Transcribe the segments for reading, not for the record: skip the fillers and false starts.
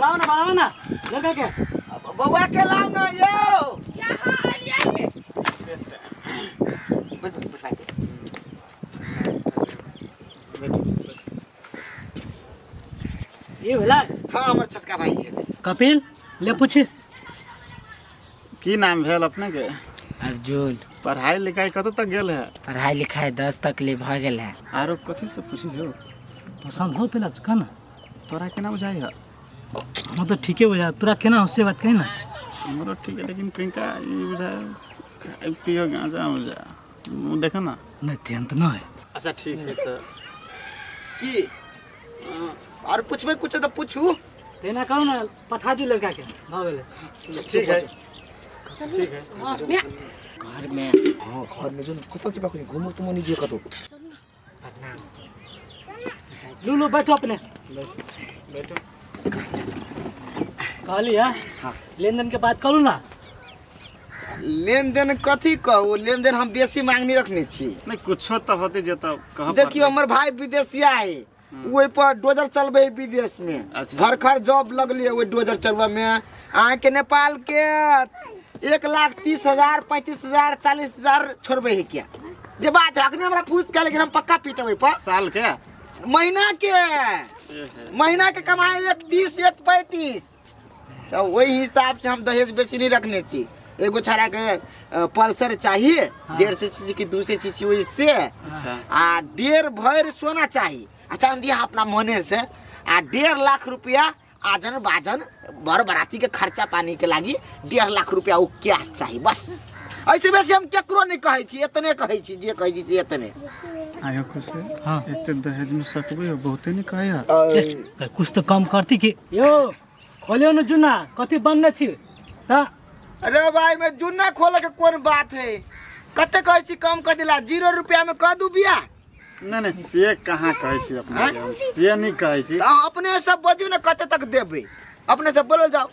बोलाओ ना, बोलाओ ना लड़का के। बौआ के लाओ ना यौ। यहाँ आलिए। बैठ बैठ बैठ। ये भेला? हाँ, हमर छोटका भाई है। कपिल, ले पूछी। की नाम भेल अपने के? अर्जुन। पढ़ाई लिखाई कतऽ तक गेल है? पढ़ाई लिखाई 10 तक ले भऽ गेल है। आरो कथी से पूछियो? पसंद हो पहला कह ना। तोरा केना बुझाइ है? हम तो ठीके बुझा, तोरा केना हो से बात कही ना। हमरो ठीक है, लेकिन कहीं ई बुझाए खाइ पियो गांजा उजा मुँह देख ना। नहीं तेहन तो नहीं। अच्छा ठीक है तो की और पूछबे कुछ तो पूछू। तेना कहू ना, पठा दी लड़का के भऽ गेलै। ठीक है, ठीक है। घर में। हाँ, घर में जो कतऽ जेबा कनी घूमो तुमो नहीं जे कतौ। प्रणाम। लू लू बैठो अपने। बैठो। कहली है? हाँ। लेन देन के बात करू ना। लेन देन कथी कहू? लेन देन हम बेसी मांगनी रखने छी। नहीं कुछो तो होते जे तो कह। देखियो हमर भाई विदेशिया है, ओहि पर डोजर चलबे विदेश में। अच्छा। घर खर जॉब लगलिए ओहि डोजर चलबे में। अहाँके नेपाल के 1,30,000 35,000 40,000 छोड़बे है क्या जे बात है। अखने हमरा फूस के, लेकिन हम पक्का पीटबै पर। साल के? महीना के, महीना के कमाई 1.30 1.35। तो वही हिसाब से हम दहेज बेसी नहीं रखने छी। एगो छड़ा के पल्सर चाहिए। हाँ। 150 सीसी की 200 सीसी वही से। अच्छा। आ 1.5 भर सोना चाहिए आ चांदी अपना मने से। आ 1.5 लाख रुपया आजन बाजन बर बराती के खर्चा पानी के लागी 1.5 लाख रुपया वो कैश चाहिए बस। ऐसे बेसी हम केकरो नहीं कहै छी, एतने कहै छी जे कहै छी एतने। आयो खुश है? हाँ। एते दहेज में सकबे हो, बहुते नहीं कहे यार। कुछ तो कम करती कि यो खोलियो न जुना कथी बनने छी त। अरे भाई में जुन्ना खोले के कोन बात है? कते कहै छी कम कर दिला 0 रुपया में कह दू बिया। नहीं नहीं से कहाँ कहै छी अपने के, हम से नहीं कहै छी। त अहाँ अपने सब बजू ने कते तक देबै, अपने सब बोलल जाओ।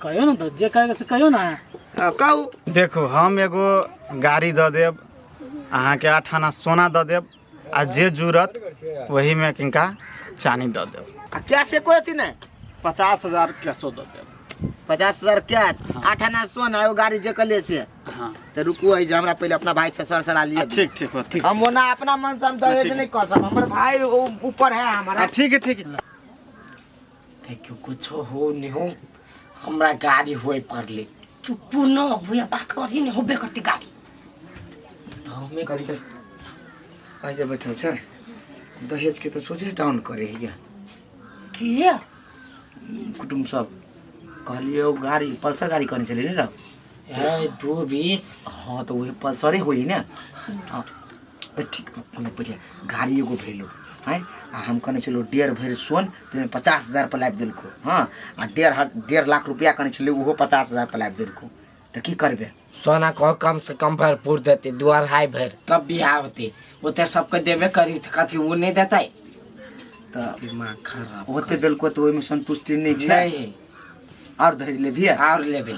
कहियो ना तो जे कहे से कहियो ना। हाँ, कहू। देखो हम एगो गाड़ी दऽ देब अहाँके, 8 आना सोना दऽ देब आ जे जुड़त वही में किनका चानी दऽ देब। आ कैश एको अथी नहीं? 50,000 कैशो दऽ देब। 50,000 कैश, 8 आना सोना, एगो गाड़ी जे कहलिए से। हाँ। तो रुकू है जे हमरा पहले अपना भाई से सर सरा लिए। ठीक ठीक हो, ठीक। हम ओना अपना मन से हम दहेज ठीक है। नहीं कर सकब, हमर भाई ऊपर है हमारा। हाँ, ठीक है ठीक है। देखियो कुछो हो नहीं हो हमरा गाड़ी होए पड़ले। चुप्पू न भैया बात करही नहीं होबे करती गाड़ी। तो हमें कथी के ऐसे बैठल छै दहेज के तो सोझे डाउन करे हिया के कुटुम सब कहलिए ओ गाड़ी पल्सर गाड़ी कहने छलै ने रौ? ए 220। हाँ तो वही पल्सरे होई ने। हाँ, तो ठीक कोनो बढ़िया गाड़ी एगो भेलो हैं। आ हम कहने छलहुँ 1.5 भरि सोन ताहिमे 50,000 पर लाबि देलको। हाँ, आ 1.5 लाख रुपया कहने छलै ओहो 50,000 पर लाबि देलको। तऽ की करबै? सोना कहो कम से कम भरपूर देते 2-2.5 भरि तब बियाह होते। ओते सबके देबे करी कथी ओ नहीं देतै? तऽ दिमाग खराब। ओते देलको तऽ ओहिमे संतुष्टि नहीं छै। नहीं। और दहेज लेबही? और लेबे।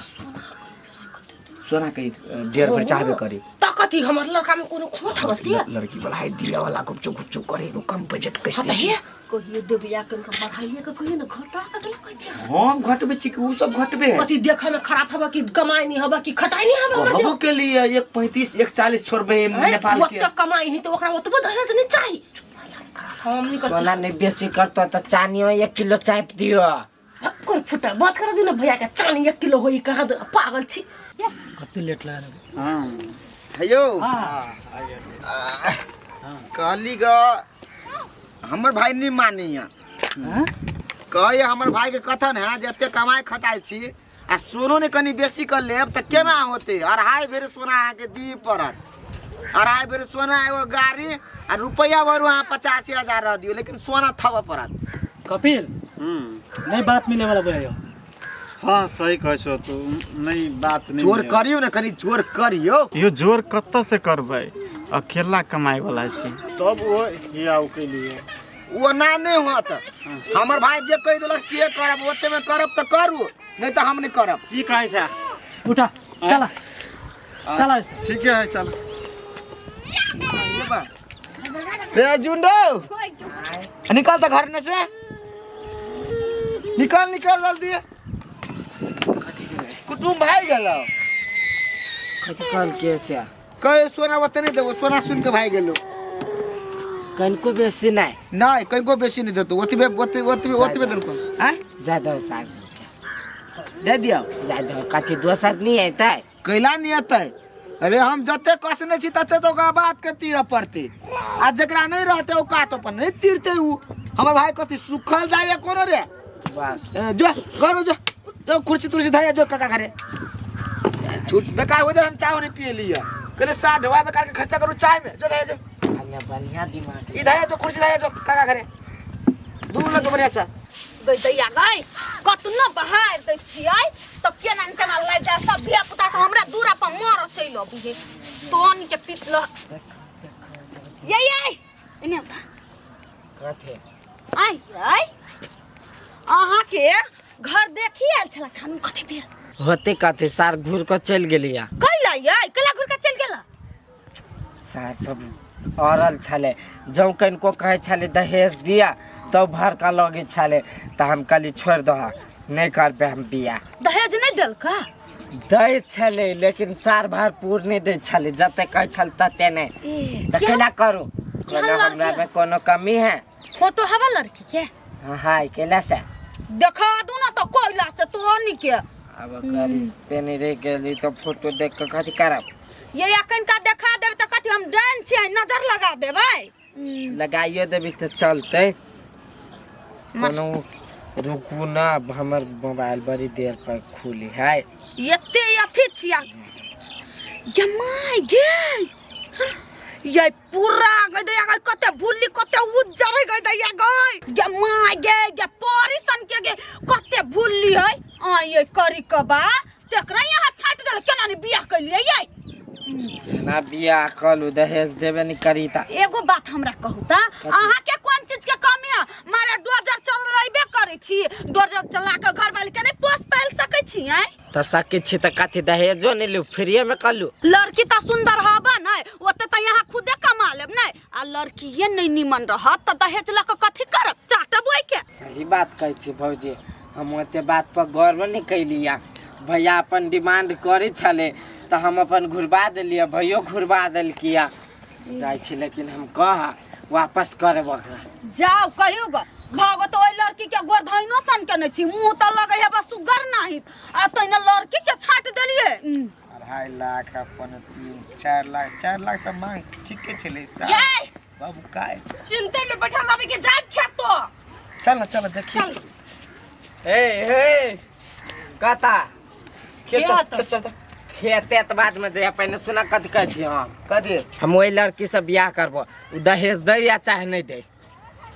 सोना के 1.5 भरि चाहबे करी। त कथी हमर लड़का में कोनो खोट हबे से? लड़की वाला है दिया वाला गुपचुप गुपचुप करे एगो कम बजट कैसे? हाँ त हे कहियो देबिया के बढ़ाइए के कहियो न घटा के अगला कहै छै। हम घटबे छी कि उ सब घटबे है? कथी देखे में खराब हबे कि कमाई नहीं हबे कि खटाई नहीं हबे? कहबो के लिए 1.35 1.40 छोड़बे नेपाल के। ओते कमाई ही तो ओकरा ओतबो दहेज नहीं चाही। हम नहीं करছি। सोना नहीं बेसी करतो त चानियो 1 किलो चाप दियो। कोन फुटा बात कर दिना भैया के चानी 1 किलो होई कहाँ दे, पागल छी। कते लेट लगा देबै। हाँ। हेयो। हाँ। कहली ग हमर भाई नहीं मानी है। हाँ? कहे हमर भाई के कथन है जे एते कमाई खटाइ छी आ सोनो ने कनी बेसी कर लेब त केना होते? 2.5 भरि सोना अहाँके दिअ पड़त। 2.5 भरि सोना एगो गाड़ी आ रुपया भरू अहाँ 85,000 रह दियौ, लेकिन सोना थबऽ पड़त। कपिल नहीं बात मिले वाला बुझाइयो। हाँ सही कहै छौ तू, नहीं बात नहीं जोर मिले। करियौ ने कनी जोर करियौ। यो जोर कतऽ से करबै? अकेला कमाई वाला छी तब वो हियाउ के लिए ओना नहीं होत। हमर भाई जे कहि देलक से करब, ओते में करब तऽ करू, नहीं तऽ हम नहीं करब। की कहै छै? उठा चला चला। ठीके है चल। रे अर्जुन रो निकल तऽ घर में से। निकल निकल जल्दी। कथी भेलै? कुटुम्ब भागि गेलौ। कथी कहलकै से? कहे सोना ओते नहि देबो, सोना सुनि के भागि गेलौ। कनिको बेसी नहि? नहि, कनिको बेसी नहि देतौ, ओतबे ओतबे ओतबे ओतबे देलको। आँय, जा दहो सार सबके। दे दियौ। जा दहो, कथी दोसर नहि एतै? कैला नहि एतै? अरे हम जते कसने छी तते तऽ ओकरा बाप के तीरऽ पड़तै, आ जकरा नहि रहतै ओ कात अपन नहि तीरतै। उ हमर भाई कथी सुखल जाइए कोनो रे? बस। ए, जो घर में जो, जो कुर्सी तुर्सी धैया जो काका घरे। झूठ बेकार हो हम चाय नहीं पिए लिया, कहले साठ ढवा बेकार के खर्चा करू चाय में। जो धैया जो। अन्य बढ़िया दिमाग। ई धैया जो, कुर्सी धैया जो काका घरे, दूर लग बढ़िया से। गई दैया गई, कतनो बहार दै छियै तऽ केना न केना लागि जाय सब धिया पुता सब हमरा दूरा पर मर चलि अबिहे तोन के पीत ल। ये ये एने आता। कथी? आइ आइ, अहाँ के घर देखी आयल छला खानू, कथी भेल? होते कथी, सार घूर के चलि गेलिया। कैला ये कैला घुर के चलि गेला? सार सब अड़ल छलै, जँ कनिको कहै छलै दहेज दिया तब भड़का लगै छलै, तऽ हम कहली छोड़ि दह, नहि करबै हम बियाह। दहेज नहि देलका? दै छलै लेकिन सार भरपूर नहि दै छलै, जते कहै छल तते नहि। ए, तऽ केना करू? केहन कोनो हमरा लड़की? मे कोनो कमी है? फोटो हवा लड़की के? हाँ हाँ, केला से? देखा दू ना तो कोयला से तोहनी के। आब करिश्ते नहि रहि गेली तऽ फोटो देख कऽ कथी करब? ये अखन का देखा देब तऽ कथी हम डाइन छियै नजर लगा देबै? लगाइयो देबी तऽ चलतै कोनो? रुकू ना, हमर मोबाइल बड़ी देर पर खुली है। एते अथी छिया जमाइ गेल ये पूरा गई दैया गई, कते भुल्ली कते उज्जर गई दैया गई जमाइ गे ये परी सन के गे कते भुल्ली है। आ ये करी कबा तेकरा यहाँ छाटि देल, केना ने बियाह कैलियै ये? केना बियाह कलू, दहेज देबे नहि करी तऽ। एगो बात हमरा कहू तऽ, अहाँ के कोन चीज के कमी है? मारे डोजर चलेबे करै छी, डोजर चला के घरवाली के नहि पोस पालि सकै छी? आँय, तऽ सकै छी तऽ कथी दहेजो नहि लू, फ्रीए मे कलू? लड़की तऽ सुंदर हबा नहि, ओते तऽ यहाँ खुदे कमा लेब नहि, आ लड़कीये नहि निमन रहत तऽ दहेज लऽ कऽ कथी करब, चाटब ओहिके? सही बात कहै छी भौजी, हम ओते बात पर गर्व नहि कैलिया। भैया अपन डिमांड करै छलै तऽ हम अपन घुरबा देलियै, भैयो घुरबा देलकिया। जाइ छी लेकिन हम कह वापस करब ओकरा। जाउ कहियो ग भागो तऽ ओहि लड़की के गोरधैनो सन के नहि छी, मुँह तऽ लगै है बस सुगर नाही, आ तहिना लड़की के छाँटि देलियै। 2.5 लाख अपन 3 4 लाख, 4 लाख तऽ मांग ठीके छलै साहब। ये बाबू काय चिंते में बैठल रहबै के जाब खेत तो? चल ना, चल देखी। चल। हे हे, कता? खेत चल, खेत चल। खेते तऽ बाद में जइया, पहिने सुना कथी कहै छी हम। कथी? हम ओहि लड़की से बियाह करबो, उ दहेज दै या चाहे नहि दै।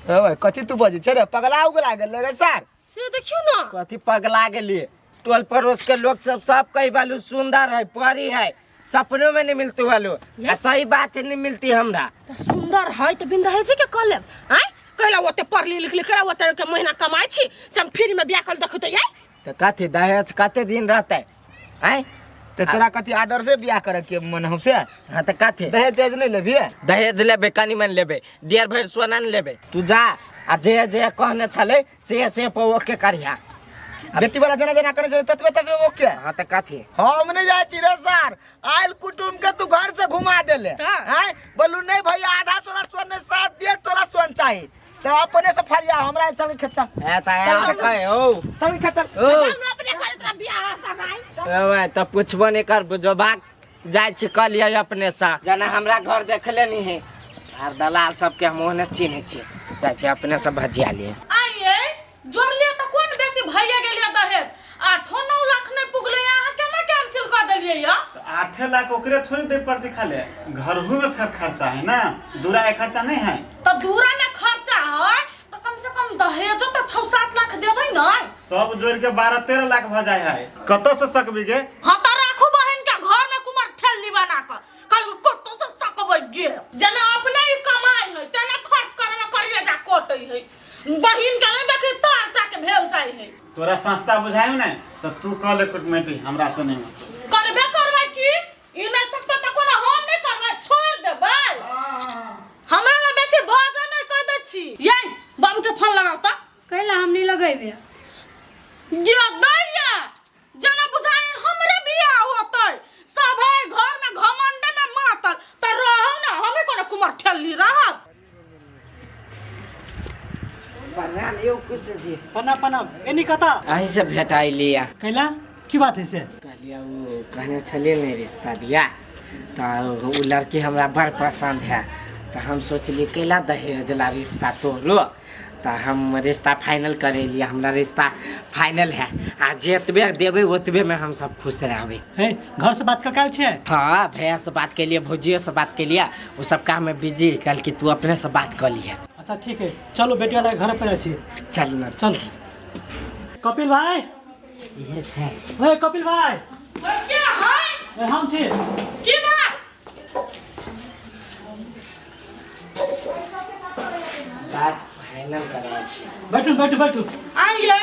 ए भाई, कथी तू बजै छै रे? पगला उगला गेल रे सर? से देखियौ ना। कथी पगला गेलिए? टोल पड़ोस के लोग सब सब कही बालू सुंदर है, परी है, सपनों में नहीं मिलती वालू, आ सही बात है, नहीं मिलती हमरा। तऽ सुंदर है तऽ बिन दहेजे के कऽ लेब। आँय, कैला ओते पढ़ली लिखली, कैला ओते के महीना कमाइ छी से हम फ्री में बियाह कर देखू तऽ ये? तो कथी दहेज कते दिन रहते आय? तऽ तोरा कथी आदर से बियाह करे के मन हौ से? हाँ तऽ कथी? दहेज तेज नहीं लेबही? दहेज लेबे, कनी मन लेबे, 1.5 भरि सोना ने लेबे। तू जा आ जे जे कहने छलै से से पर ओके करिहा। बेटी वाला जेना जेना करे छै ततबे ततबे ओके। हाँ तऽ कथी? हम नहीं जाइ छी रे सर, आयल कुटुम के तू घर से घुमा देले। तऽ? आय बोलू नहीं भैया, आधा तोला सोन नहीं, सात 1.5 तोला सोन चाही तो अपने से फरिया। हमरा चल खेत चल। ए तऽ आयल कहे हो। चल खेत चल। ओ। हम अपने करे तोरा बियाह सगाई। ए तऽ पुछबो नहीं कर जो, भाग जाइ छी, कह लियै अपने से। जना हमरा घर देखले नहीं है सार, दलाल सबके हम ओहने चिन्है छियै। जाइ छी अपने से भजिया लिए। आइए जोड़लिए तऽ कोन बेसी भैया गेलिए दहेज? 8-9 लाख नहि पुगलै, अहाँ केना कैंसिल कऽ देलियै या? तो 8 लाख ओकरे थोड़ी दे पड़ती खाले, घरहू में फिर खर्चा है ना, दूरा के खर्चा नहीं है? तऽ दूरा में खर्चा है तऽ कम से कम दहेजो तऽ 6-7 लाख देबै ने। सब जोड़ के 12-13 लाख भ जाए है, कतऽ से सकबी गे? हाँ तऽ राखू बहन के घर में कुमार ठेली बना कऽ, कल कतौ से सकबै गे? जेना अपने ही कमाई है तेना खर्च करे में करिए जा कटै है, बहिन के नहीं देखी तार टा के भेल जाइ है। तोरा सस्ता बुझायो ने तो तू कह ले कुटमैती, हमरा से नहीं होतो। करबे करबै की, ई नहीं सकता तऽ कोनो हम नहीं करबै, छोड़ देबै। हमरा लग बेसी बाजऽ नहीं कह दै छी। ये बाबू के फोन लगाओ तऽ। कैला हम नहीं लगेबे? जी। प्रणाम प्रणाम। एनी कता अहीं से भेटाइली। कैला की बात है से? कहलिए ओ कहने छलिए ने रिश्ता दिया, तऽ ओ लड़की हमरा बड़ पसंद है, तऽ हम सोचलिए कैला दहेज ला रिश्ता तोड़ो, तऽ हम रिश्ता फाइनल करेलिए। हमरा रिश्ता फाइनल है आ जतबे देबै ओतबे में हम सब खुश रहबै। हे घर से बात कऽ छियै? हाँ, भैया से बात केलिए, भौजियो से बात केलिए, ओ सब काम में बिजी, कहल कि तू अपने से बात कऽ लिहे। अच्छा ठीक है, चलो बेटी वाला के घर पर जाइ छी। चल ना। चल। कपिल भाई। इहे छै। हे कपिल भाई। के है? ए, हम छी। की बात? बात फाइनल करवा छी। बैठू बैठू बैठू। आइए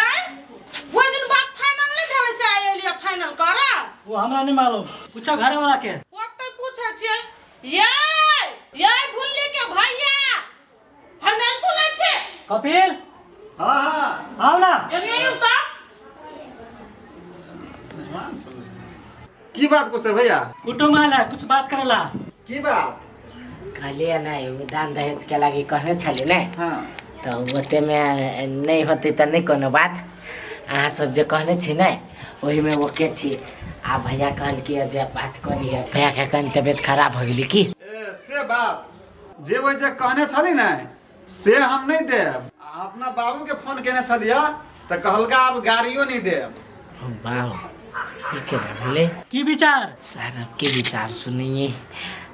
ओहि दिन बात फाइनल नहीं भेलै से आइ एलियै फाइनल करऽ। वो हमरा नहीं मालूम, पूछो घरे वाला के। ओतै पूछै छियै। ये ये भुल्ली के भैया हम नहीं सुनै छियै। कपिल। हाँ हाँ आओ ना। एने आउ तऽ। की बात कुछ है भैया? कुटुम्ब आयल है, कुछ बात करेला। की बात? कहलिए ने ओ दान दहेज के लागी कहने छलिए ने। हाँ। तऽ ओते में नहीं होते तऽ नहीं कोनो बात, अहाँ सब जे कहने छी ने ओहिमे ओके छी। आ भैया कहलकै जे बात कऽ लिअ, भैया के कनि तबियत खराब हो गेली की। ए से बात जे ओहि जे कहने छली ने से हम नहीं देब। आ अपना बाबू के फोन केने छलियै तऽ कहलका आब गाड़ियो नहीं देब। वाह, ई केना भेलै? की विचार? सर अब के विचार सुनिए,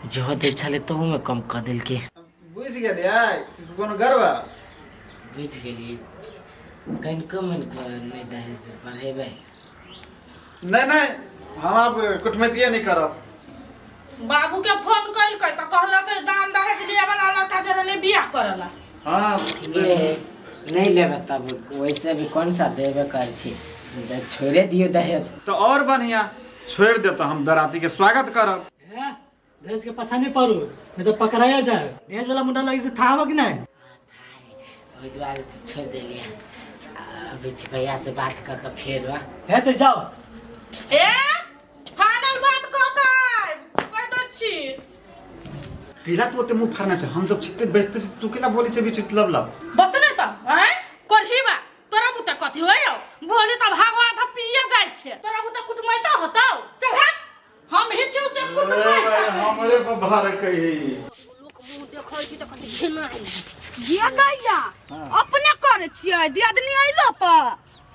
जो दै छलै तहूमे कम कऽ देलकै। बुझि गेलियै कोनो गड़बड़? बुझि गेलियै, कनिको मनिको नहि दहेज बढ़ेबै। नहीं नहीं, हम आब कुटमैतिये नहीं करब। बाबू के फोन कइलकै तऽ कहलकै दान दहेज लिए वाला लड़का जरे नहीं बियाह करला। हाँ ठीके, नहीं लेबै तब वैसे भी कौन सा देबे कर छी, छोड़े दियौ दहेज। तो और बढ़िया, छोड़ देब तो हम बराती के स्वागत करब। हे, दहेज के पाछा नहीं पड़ू, नहीं तो पकड़ाया जाए। दहेज वाला मुंडा लगी से था कि नहीं? ओहि दुआरे तऽ छोड़ि देलियै। अबै छी भैया से बात कऽ के फेर। हे तो जाओ। ए फाइनल बात कऽ के कहि दै छी। केला तू ओते मुँह फाड़ने छै, हम जब छिते बेचते छी तू केला बोली छै बीच लब लब। बस नहीं तऽ आँय करही बा तोरा बुते कथी होय बोली तऽ भागवा तऽ पिए जाइ छै, तोरा बुते कुटमैता होतौ। चल हट, हम ही छी से कुटमैता। हमरे पर भार कही लोक मुँह देखै छी तऽ कथी घिनाइ। ये दैया अपने करै छियै, दियादनी अइलो पर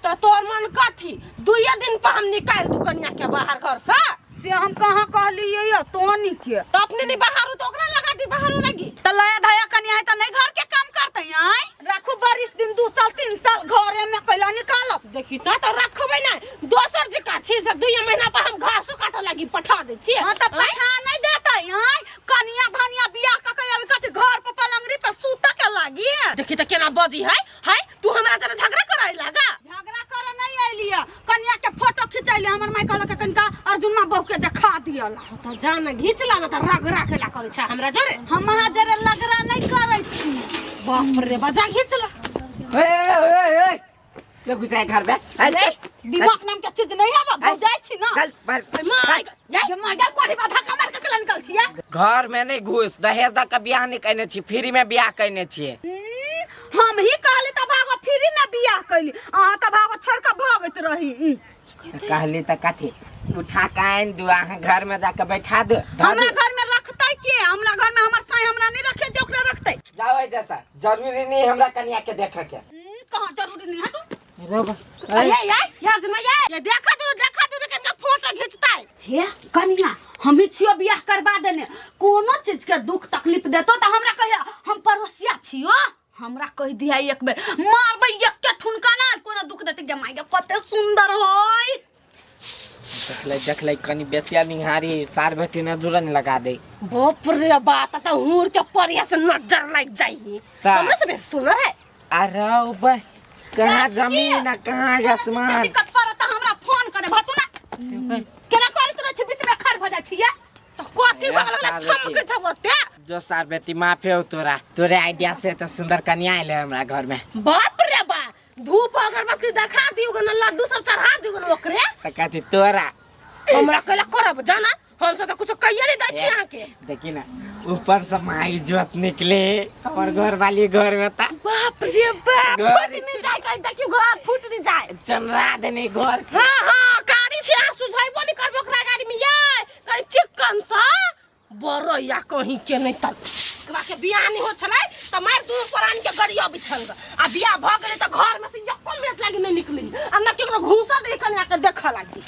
तऽ तोर मन कथी दुइये दिन पर हम निकालि दू कनिया के बाहर घर से? से हम कहाँ कहलियै यौ तोनी के। तऽ अपने नहीं बाहर तो ओकरा लगा दी बाहर लगी। तऽ लया धया कनिया है तऽ नहीं घर के काम करतै? आँय राखू बरिस दिन 2 साल 3 साल घरे में कैला निकालब। देखी तऽ रखबै नै, दोसर जे का छी से 2 महीना पर हम घासो काटऽ लागी पठा दै छियै। हाँ तऽ पठा नहीं देतै? आँय कनिया धनिया बियाह कऽ के अभी कथी घर पर पलंगरी पर सुतऽ के लागी? देखी तऽ केना बजी है। है तू हमरा जरा झगड़ा कराय लागा। झगड़ा करे नहीं अइलियै, कनिया के फोटो खिंचैलियै, हमर माय कहलक कनिका अर्जुनमा बहू के देखा दियला। तऽ जा ने घीच ला ना तऽ रग राखेला करै छै हमरा जरे। हम अहाँ जरे लगरा नहीं करै छी। बाप रे बजा घीच ला। ए ए ए ले घुसाय घर में। अरे दिमाग नाम के चीज नहीं है, भौ जाइ छी ना। चल पर my ये my गे कोठी बाधा कमर के केला निकल छियै? घर में नहीं घुस, दहेज द के बियाह नहीं कइने छी, फ्री में बियाह कइने छियै। हम ही कहली तऽ भागो फ्री में बियाह कैली, अहाँ तऽ भागो छोड़ के भागैत रही। कहली तऽ कथी उठा के आनि दू, अहाँ घर में जाके बैठा दू। हमरा घर में रखतै के? हमरा घर में हमर साई हमरा नहीं रखे जे ओकरा रखतै। जाओ जैसा जरूरी नहीं हमरा कनिया के देखे के। कहाँ जरूरी नहीं हटू। अरे यार यार जना यार ये देखा तू देखा तू कनिया फोटो घिचतै। हे कनिया हम ही छियो बियाह करवा देने, कोनो चीज के दुख तकलीफ देतो तऽ हमरा कहिया, हम पड़ोसिया छियो, हमरा कहि दिया एक बेर मारबै एक के ठुनका ना कोनो दुख देते। गे माय गे कते सुंदर होय। देखलै देखलै कनि बेसिया निहारी सार बेटी नजर नहीं लगा दे। बाप रे बात त हुर के परिया से नजर लग जाई। हमरा से बेसी सुनर है। अरे बे कहाँ जमीन आ कहाँ आसमान। दिक्कत पड़त तऽ हमरा फोन करे भतू ना। केना करैत रहै छी बीच में खड़ भऽ जाइ छियै। तऽ कथी ए, बगल सार छमके बेटी। छौ ओते? जो सार बेटी माफे हो तोरा, तोरे आइडिया से तो सुंदर कनिया आइले हमरा घर में। बाप रे बा धूप अगरबत्ती देखा दियो न, लड्डू सब चढ़ा दियो न ओकरे। तऽ कथी तोरा? हमरा कैला करब जाना, हम सब तऽ कुछो कहिए नहीं दै छी अहाँ के। देखी ना, ऊपर से माई जोत निकले और घर वाली घर में ता बाप रे बाप, घर फूट नहीं जाए कहीं, देखियो घर फूट नहीं जाए। चनरा देने घर के। हाँ हाँ, गाड़ी छै, अहाँ सुझाइबो नहीं करबो ओकरा गाड़ी में, ये कहीं चिकन सा बरैया कहीं के नहीं। तब एकरा के बियाह नहीं हो छलै त मार दुनू प्राणी के गड़ी अबै छल, आ बियाह भ गेलै त घर में से एको मिनट लागी नहीं निकली, आ न केकरो घूसा दे कन्या के देखऽ लागी।